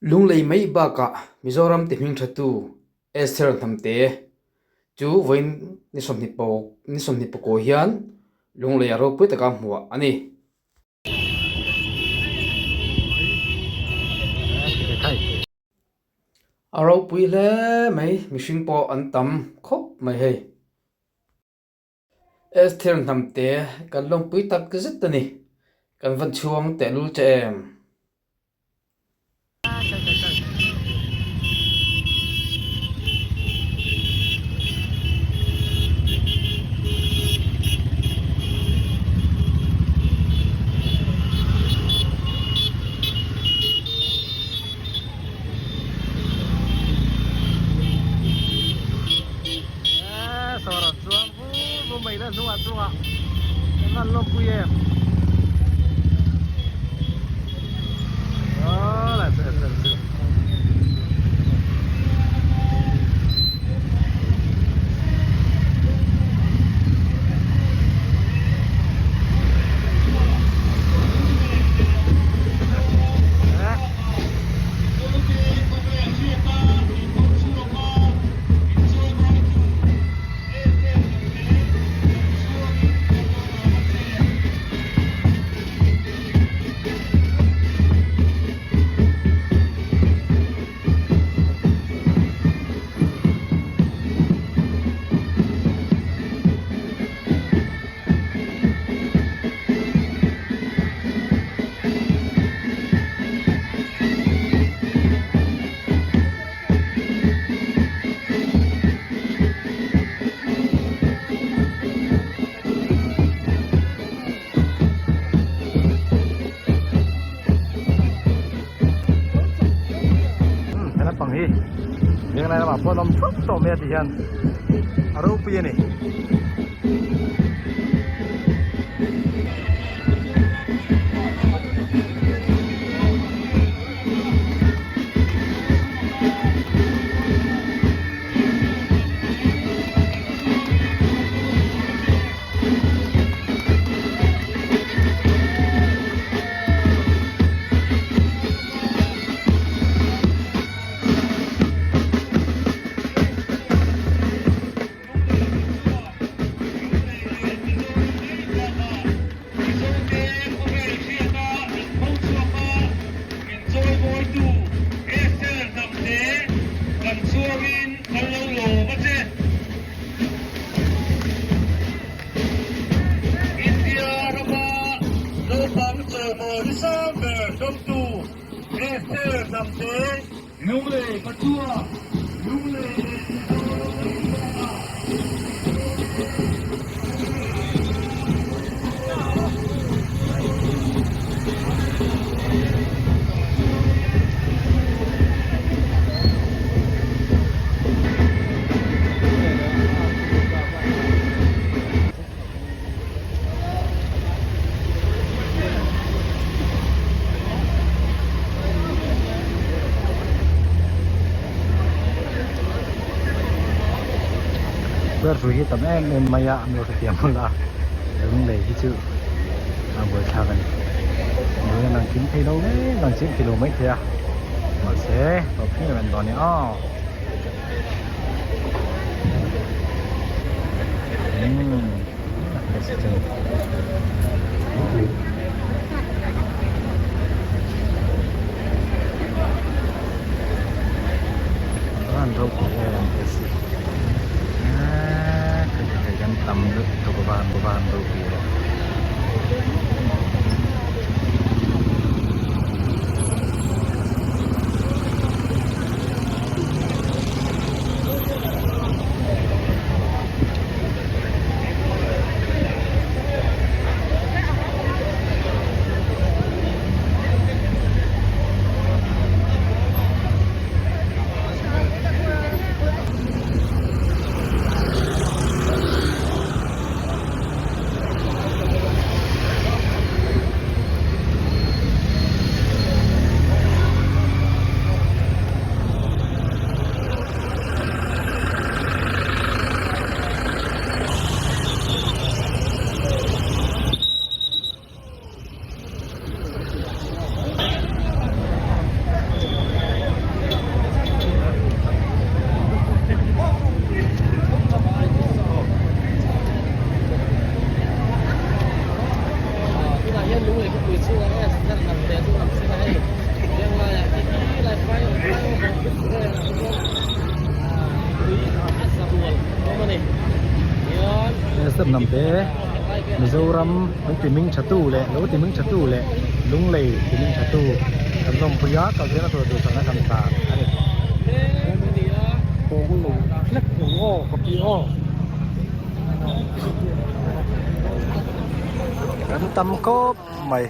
Lunglei mai bakah Mizoram ti hmingthatu Esther Hnamte chu vawiin ni sawmhnih pawh ni sawmhnih pakua hian Lunglei a ropui taka hmuah a ni. A ropui hle mai mihring pawh an tam khawp mai hei. Esther Hnamte kan lawmpui tak zet a ni. Kan van chhuang tehlul che em? He naupang hi venglai lamah pawh an awm thup tawh mai a ti hian a ropui a ni. Ber hi tam em em mai a an lo hrethiam hmul a lunglei hi chu a buaithlak a ni lung a lang kim thei lo mai lang chiang thei lo mai thei a mahse tawp thleng em em dawn a ni aw. Esther Hnamte Mizoram min ti hming tha tu leh lo ti hming tha tu leh Lunglei ti hming tha tu kan lawmpui a kal zelna tur duhsakna kan hlan a ni. Kan tam khawp mai.